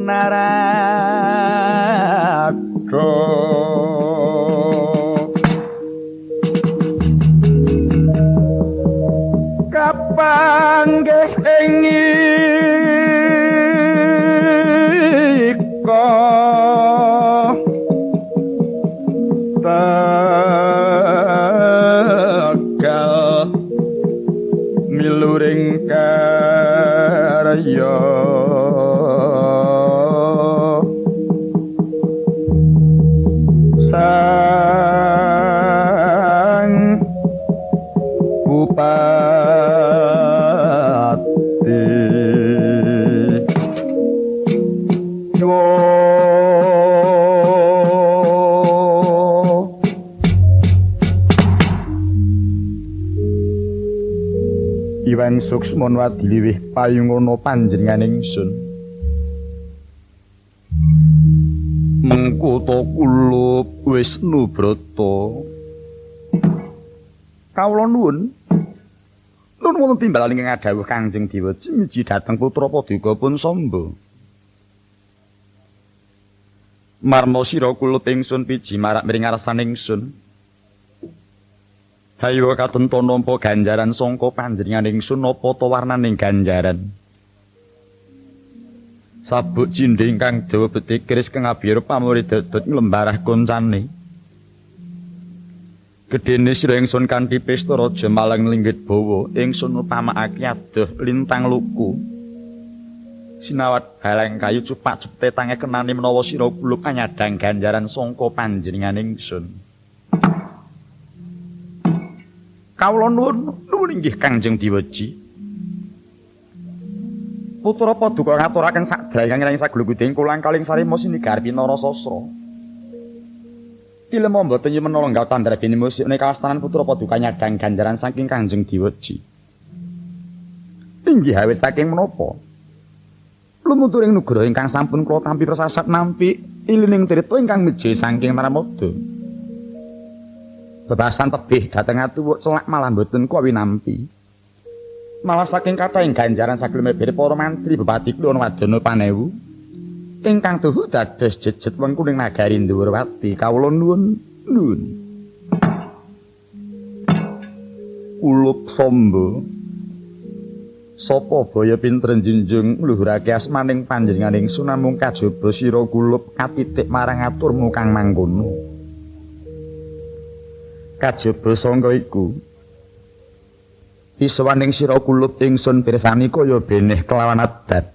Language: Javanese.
Naraka. Kapanggih ing ika Tegal miluring karya Sang Bupati Iwang Suksmana adiliwih payungana panjenengan ingsun. Mengkuto kulup Wisnu Brata. Kawula nuwun. Nuwun wonten timbalan ingkang adhawuh Kangjeng Dewa Cimiji dhateng putra paduka pun Samba. Marma sira kulup ingsun piji marak miring ngarsan ingsun. Hayo katento nampa ganjaran sangka panjenengan ingsun napa ta warnaning ganjaran. Sabuk cindhe ingkang dawa betik keris kang abiyur pamuri dodot nglembarah koncane. Gedene sira ingsun kanthi pesta raja malang linggit bawa ingsun upamakake adoh lintang luku. Sinawat baleng kayu cupak cepte tange kenane menawa sira kulup anyadang ganjaran sangka panjenengan ingsun. Kawula nuwun nuwun inggih Kangjeng Dewaji. Putra paduka ngaturaken sadrayang ing sagluguding kulang kaling sarima sinigar pinara sasra. Tilem mboten yen menawa nggawa tandrabene musik nek kawastanan putra paduka nyadang ganjaran saking Kangjeng Dewaji. Inggih awit saking menapa? Lumuturing nugraha ingkang sampun kula tampi persasat nampi ilining tirta ingkang mije saking Narmada. Bebasan tebih dhateng atuwuk celak malah mboten kuwi nampi. Malah saking kathahing ganjaran saglumebere para mantri bupati Kulon Wadana Panewu ingkang tuhu dados jejet wengkuning nagari Ndhuwurwati. Kawula nuwun nuwun. Ulup Samba. Sapa baya pinter njunjung ngluhurake asmaning panjenengan ingsun namung kajaba sira kulup katitik marang aturmu kang mangkono. Kajaba sangka iku pisawaning sira kulup ingsun pirsani kaya beneh kelawan adat.